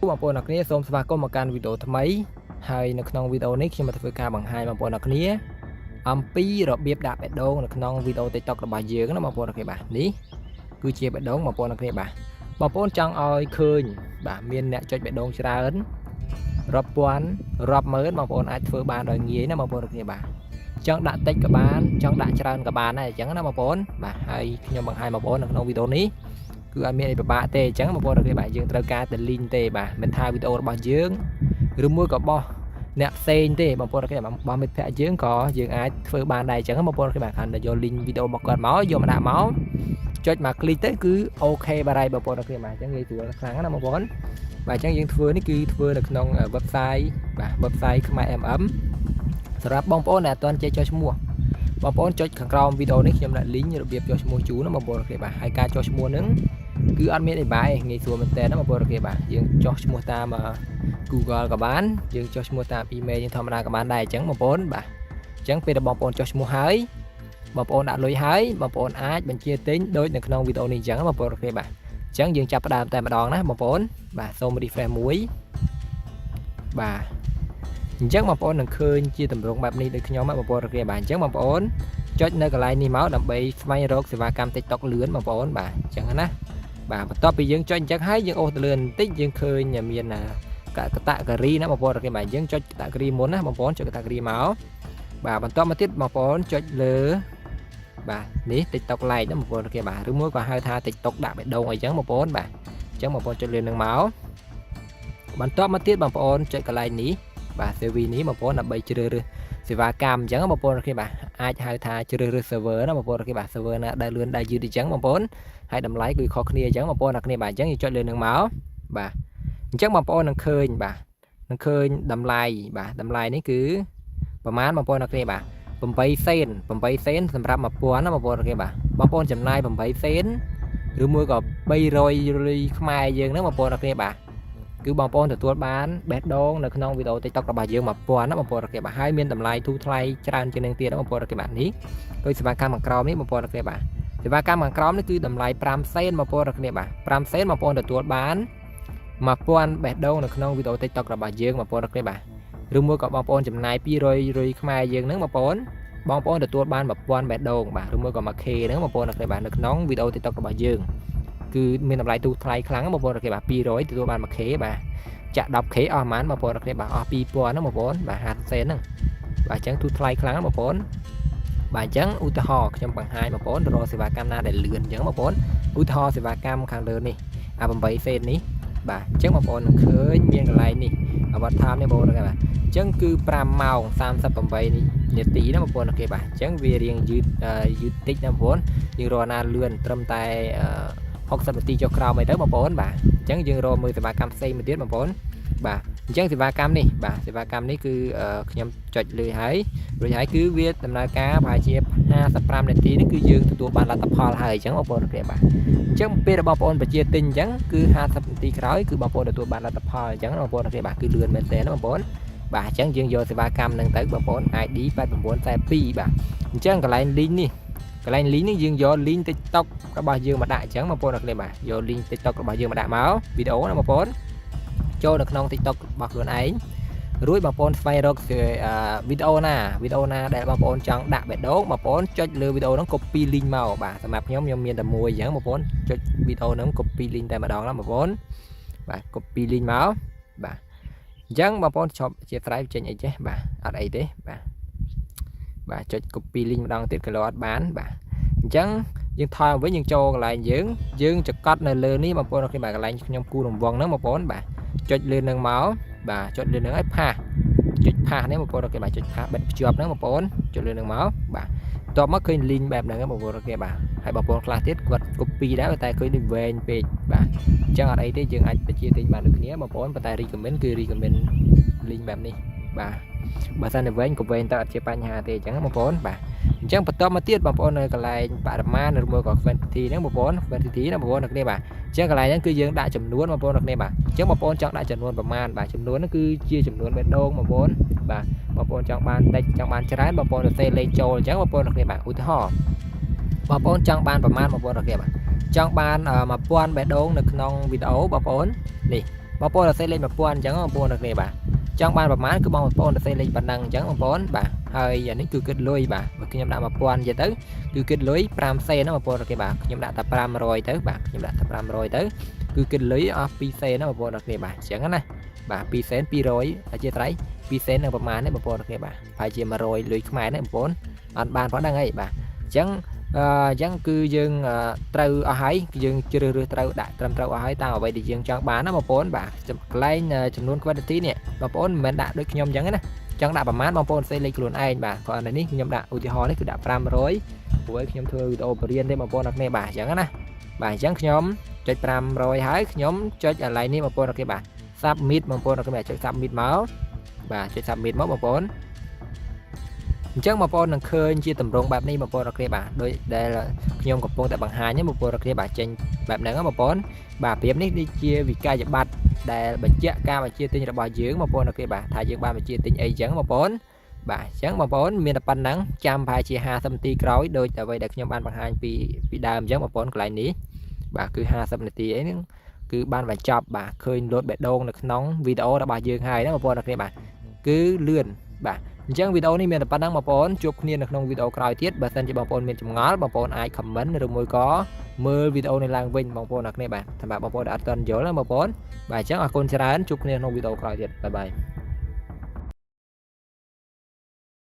បងប្អូនអរគ្នាសូមស្វាគមន៍មកកាន់វីដេអូថ្មីហើយនៅក្នុងវីដេអូនេះខ្ញុំមកធ្វើការបង្ហាញបងប្អូនអរគ្នាអំពីរបៀបដាក់បេះដូងនៅក្នុងវីដេអូ TikTok របស់យើងណាបងប្អូនអរគ្នាបាទនេះគឺជាបេះដូងបងប្អូនអរគ្នាបាទបងប្អូនចង់ឲ្យឃើញបាទមានអ្នកចុចបេះដូងច្រើនរាប់ពាន់រាប់ម៉ឺនបងប្អូនអាចធ្វើបានដោយងាយណាបងប្អូនអរគ្នាបាទចង់ដាក់តិចក៏បានចង់ដាក់ច្រើនក៏បានដែរអញ្ចឹងណាបងប្អូនបាទហើយខ្ញុំបង្ហាញបងប្អូននៅក្នុងវីដេអូនេះគឺអត់មានអីពិបាកទេអញ្ចឹងបងប្អូនអរគ្នាបាទយើងត្រូវការតែ link ទេបាទមិនថាវីដេអូរបស់យើងឬមួយក៏របស់អ្នកផ្សេងទេបងប្អូនអរគ្នាបាទមិត្តភ័ក្តិយើងក៏យើងអាចធ្វើបានដែរអញ្ចឹងបងប្អូនអរគ្នាបាទគ្រាន់តែយក link វីដេអូរបស់គាត់មកយកមកដាក់មកចុចមក click ទៅគឺ OK បាទហើយបងប្អូនអរគ្នាបាទអញ្ចឹងងាយស្រួលខ្លាំងណាស់បងប្អូនបាទអញ្ចឹងយើងធ្វើនេះគឺធ្វើនៅក្នុង website បាទ website ខ្មែរ MM សម្រាប់បងប្អូនដែលអត់ទាន់ចេះចុះឈ្មោះបងប្អូនចុចខាងក្រោមវីដេអូនេះខ្ញុំដាក់ link របៀបចុះឈ្មោះជូនណាបងប្អូនអរគ្នាបាទហើយការចុះឈ្មោះហ្នឹងគឺអត់មានអីបាយងាយស្រួលមែនតើណាបងប្អូនអរគ្នាបាទយើងចុះឈ្មោះតាម Google ក៏បានយើងចុះឈ្មោះតាម email យើងធម្មតាក៏បានដែរអញ្ចឹងបងប្អូនបាទអញ្ចឹងពេលដែលបងប្អូនចុះឈ្មោះហើយបងប្អូនដាក់លុយហើយបងប្អូនអាចបញ្ជាទិញដូចនៅក្នុងវីដេអូនេះអញ្ចឹងបងប្អូនអរគ្នាបាទអញ្ចឹងយើងចាប់ផ្ដើមតែម្ដងណាបងប្អូនបាទសូម refresh មួយបាទអញ្ចឹងបងប្អូននឹងឃើញជាទម្រង់បែបនេះដូចខ្ញុំបងប្អូនអរគ្នាបាទអញ្ចឹងបងប្អូនចុចនៅកន្លែងនេះមកដើម្បីស្វែងរកសេវាកម្ម TikTok លឿនបងប្អូនបាទអញ្ចឹងណាបាទបន្ទាប់ពីយើងចុចអញ្ចឹងហើយយើងអូសទៅលឿនបន្តិចយើងឃើញមាន category ណាបងប្អូនអរគ្នាបាទយើងចុច category មុនណាបងប្អូនចុច category មកបាទបន្ទាប់មកទៀតបងប្អូនចុចលើបាទនេះ TikTok like ណាបងប្អូនអរគ្នាបាទឬមួយក៏ហៅថា TikTok ដាក់បេះដូងអីចឹងបងប្អូនបាទអញ្ចឹងបងប្អូនចុចលើនឹងមកបន្ទាប់មកទៀតបងប្អូនចុចកន្លែងនេះបាទ service នេះបងប្អូនដើម្បីជ្រើសរើសសេវាកម្មអញ្ចឹងបងប្អូនគ្នាបាទអាចហៅថាជ្រើសរើស server ណាបងប្អូនគ្នាបាទ server ណាដែលលឿនដែលយឺតអញ្ចឹងបងប្អូនហើយតម្លៃគឺខុសគ្នាអញ្ចឹងបងប្អូនគ្នាបាទអញ្ចឹងយើងចុចលើនឹងមកបាទអញ្ចឹងបងប្អូននឹងឃើញបាទនឹងឃើញតម្លៃបាទតម្លៃនេះគឺប្រហែលបងប្អូនគ្នាបាទ8សេន8សេនសម្រាប់1000ណាបងប្អូនគ្នាបាទបងប្អូនចំណាយ8សេនឬមួយក៏300លុយខ្មែរយើងហ្នឹងបងប្អូនគ្នាបាទគឺបងប្អូនទទួលបានបេះដូងនៅក្នុងវីដេអូ TikTok របស់យើង1000ណាបងប្អូនគ្នាបាទហើយមានតម្លៃធូរថ្លៃច្រើនជាងនឹងទៀតណាបងប្អូនគ្នាបាទនេះដោយសេវាកម្មខាងក្រោមនេះបងប្អូនគ្នាបាទសេវាកម្មខាងក្រោមនេះគឺតម្លៃ5សេនបងប្អូនគ្នាបាទ5សេនបងប្អូនទទួលបាន1000បេះដូងនៅក្នុងវីដេអូ TikTok របស់យើងបងប្អូនគ្នាបាទឬមួយក៏បងប្អូនចំណាយ200រុយខ្មែរយើងហ្នឹងបងប្អូនបងប្អូនទទួលបាន1000បេះដូងបាទឬមួយក៏ 1K ហ្នឹងបងប្អូនគ្នាបាទនៅក្នុងវីដេអូ TikTok របស់យើងគឺមានតម្លៃទូថ្លៃខ្លាំងបងប្អូនគ្នាបាទ200ទទួលបាន 1K បាទចាក់ 10K អស់ប៉ុន្មានបងប្អូនគ្នាបាទអស់2000ហ្នឹងបងប្អូនបាទ50សេនហ្នឹងបាទអញ្ចឹងទូថ្លៃខ្លាំងបងប្អូនបាទអញ្ចឹងឧទាហរណ៍ខ្ញុំបង្ហាញបងប្អូនរកសេវាកម្មណាដែលលឿនអញ្ចឹងបងប្អូនឧទាហរណ៍សេវាកម្មខាងលើនេះអា8សេននេះបាទអញ្ចឹងបងប្អូននឹងឃើញមានកន្លែងនេះអវត្ថាមនេះបងប្អូនបាទអញ្ចឹងគឺ5ម៉ោង38នេះនាទីណាបងប្អូន OK បាទអញ្ចឹងវារៀងយឺតយឺតតិចណាបងប្អូនយើងរកណាលឿនត្រឹមតែ60នាទីចុះក្រោមអីទៅបងប្អូនបាទអញ្ចឹងយើងរកមើលសេវាកម្មផ្សេងមួយទៀតបងប្អូនបាទអញ្ចឹងសេវាកម្មនេះបាទសេវាកម្មនេះគឺខ្ញុំចុចលើហើយរួចហើយគឺវាដំណើរការប្រហែលជា55នាទីនេះគឺយើងទទួលបានលទ្ធផលហើយអញ្ចឹងបងប្អូនគ្នាបាទអញ្ចឹងពេលរបស់បងប្អូនបញ្ជាទិញអញ្ចឹងគឺ50នាទីក្រោយគឺបងប្អូនទទួលបានលទ្ធផលអញ្ចឹងបងប្អូនគ្នាបាទគឺលឿនមែនទែនបងប្អូនបាទអញ្ចឹងយើងយកសេវាកម្មហ្នឹងទៅបងប្អូន ID 8942បាទអញ្ចឹងកន្លែង link នេះកន្លែង link នេះយើងយក link TikTok របស់យើងមកដាក់អញ្ចឹងបងប្អូនអរគ្នាបាទយក link TikTok របស់យើងមកដាក់មកវីដេអូណាបងប្អូនចូលនៅក្នុង TikTok របស់ខ្លួនឯងរួចបងប្អូនស្វែងរកវីដេអូណាវីដេអូណាដែលបងប្អូនចង់ដាក់បេះដូងបងប្អូនចុចលើវីដេអូហ្នឹង copy link មកបាទសម្រាប់ខ្ញុំខ្ញុំមានតែមួយអញ្ចឹងបងប្អូនចុចវីដេអូហ្នឹង copy link តែម្ដងណាបងប្អូនបាទ copy link មកបាទអញ្ចឹងបងប្អូនឈប់ជាស្រ័យចេញអីចេះបាទអត់អីទេបាទបាទចុច copy link ម្ដងទៀតក៏អត់បានបាទអញ្ចឹងយើងថយវិញយើងចូលកន្លែងយើងយើងចកត់នៅលើនេះបងប្អូនគ្នាបាទកន្លែងខ្ញុំគូរង្វង់ហ្នឹងបងប្អូនបាទចុចលើនឹងមកបាទចុចលើនឹងឲ្យ paste ចុច paste នេះបងប្អូនគេបាទចុច paste បិទភ្ជាប់ហ្នឹងបងប្អូនចុចលើនឹងមកបាទបន្ទាប់មកឃើញ link បែបហ្នឹងបងប្អូនគេបាទហើយបងប្អូនខ្លះទៀតគាត់ copy ដែរតែឃើញដូចវែងពេកបាទអញ្ចឹងអត់អីទេយើងអាចបញ្ជាទិញបានដូចគ្នាបងប្អូនប៉ុន្តែ recommend គឺ recommend link បែបនេះបាទបើសិនតែវែងក៏វែងទៅអត់ជាបញ្ហាទេអញ្ចឹងបងប្អូនបាទអញ្ចឹងបន្តមកទៀតបងប្អូននៅកន្លែងបរិមាណឬមួយក៏ quantity ហ្នឹងបងប្អូន quantity ណាបងប្អូនអ្នកគ្នាបាទអញ្ចឹងកន្លែងហ្នឹងគឺយើងដាក់ចំនួនបងប្អូនអ្នកគ្នាបាទអញ្ចឹងបងប្អូនចង់ដាក់ចំនួនប្រមាណបាទចំនួនហ្នឹងគឺជាចំនួនបេះដូងបងប្អូនបាទបងប្អូនចង់បានតិចចង់បានច្រើនបងប្អូនសរសេរលេខចូលអញ្ចឹងបងប្អូនអ្នកគ្នាបាទឧទាហរណ៍បងប្អូនចង់បានប្រមាណបងប្អូនអ្នកគ្នាបាទចង់បាន1000បេះដូងនៅក្នុងវីដេអូបងប្អូននេះ បងប្អូនសរសេរលេខ1000អញ្ចឹងបងប្អូនអ្នកគ្នាបាទចង់បានប្រមាណគឺបងប្អូនសរសេរលេខប៉ុណ្ណឹងអញ្ចឹងបងប្អូនបាទហើយអានេះគឺគិតលុយបាទបើខ្ញុំដាក់1000និយាយទៅគឺគិតលុយ5សេនណាបងប្អូនអ្នកគ្នាបាទខ្ញុំដាក់តែ500ទៅបាទខ្ញុំដាក់តែ500ទៅគឺគិតលុយអស់2សេនណាបងប្អូនអ្នកគ្នាបាទអញ្ចឹងណាបាទ2សេន200អធិស្ឋាន2សេននឹងប្រមាណនេះបងប្អូនអ្នកគ្នាបាទប្រហែលជា100លុយខ្មែរនេះបងប្អូនអត់បានផងហ្នឹងហើយបាទអញ្ចឹងអញ្ចឹងគឺយើងត្រូវអស់ហើយយើងជ្រើសរើសត្រូវដាក់ត្រឹមត្រូវអស់ហើយតាមអ្វីដែលយើងចង់បានណាបងប្អូនបាទកន្លែងចំនួន quantity នេះបងប្អូនមិនមែនដាក់ដូចខ្ញុំអញ្ចឹងណាចង់ដាក់ប្រមាណបងប្អូនសេលេខខ្លួនឯងបាទគ្រាន់តែនេះខ្ញុំដាក់ឧទាហរណ៍នេះគឺដាក់500ព្រោះខ្ញុំធ្វើវីដេអូបរៀនទេបងប្អូនអរគ្នាបាទអញ្ចឹងណាបាទអញ្ចឹងខ្ញុំចុច500ហើយខ្ញុំចុចកន្លែងនេះបងប្អូនអរគ្នាបាទ submit បងប្អូនអរគ្នាចុច submit មកបាទចុច submit មកបងប្អូនអញ្ចឹងបងប្អូននឹងឃើញជាទម្រង់បែបនេះបងប្អូនអរគ្នាបាទដូចដែលខ្ញុំកំពុងតែបង្ហាញហ្នឹងបងប្អូនអរគ្នាបាទចេញបែបហ្នឹងបងប្អូនបាទប្រៀបនេះនេះជាវិក័យប័ត្រដែលបញ្ជាក់ការបញ្ជាទិញរបស់យើងបងប្អូនអរគ្នាបាទថាយើងបានបញ្ជាទិញអីចឹងបងប្អូនបាទអញ្ចឹងបងប្អូនមានតែប៉ុណ្ណឹងចាំប្រហែលជា50នាទីក្រោយដោយអ្វីដែលខ្ញុំបានបង្ហាញពីពីដើមអញ្ចឹងបងប្អូនកន្លែងនេះបាទគឺ50នាទីអីហ្នឹងគឺបានបញ្ចប់បាទឃើញលោតបេះដូងនៅក្នុងវីដេអូរបស់យើងហើយណាបងប្អូនអរគ្នាបាទគឺលឿនបាទអញ្ចឹងវីដេអូនេះមានតែប៉ុណ្ណឹងបងប្អូនជួបគ្នានៅក្នុងវីដេអូក្រោយទៀតបើសិនជាបងប្អូនមានចម្ងល់បងប្អូនអាច comment ឬមួយក៏មើលវីដេអូនេះឡើងវិញបងប្អូនអរគ្នាបាទសម្រាប់បងប្អូនដែលអត់ទាន់យល់ណាបងប្អូនបាទអញ្ចឹងអរគុណច្រើនជួបគ្នាក្នុងវីដេអូក្រោយទៀត bye bye.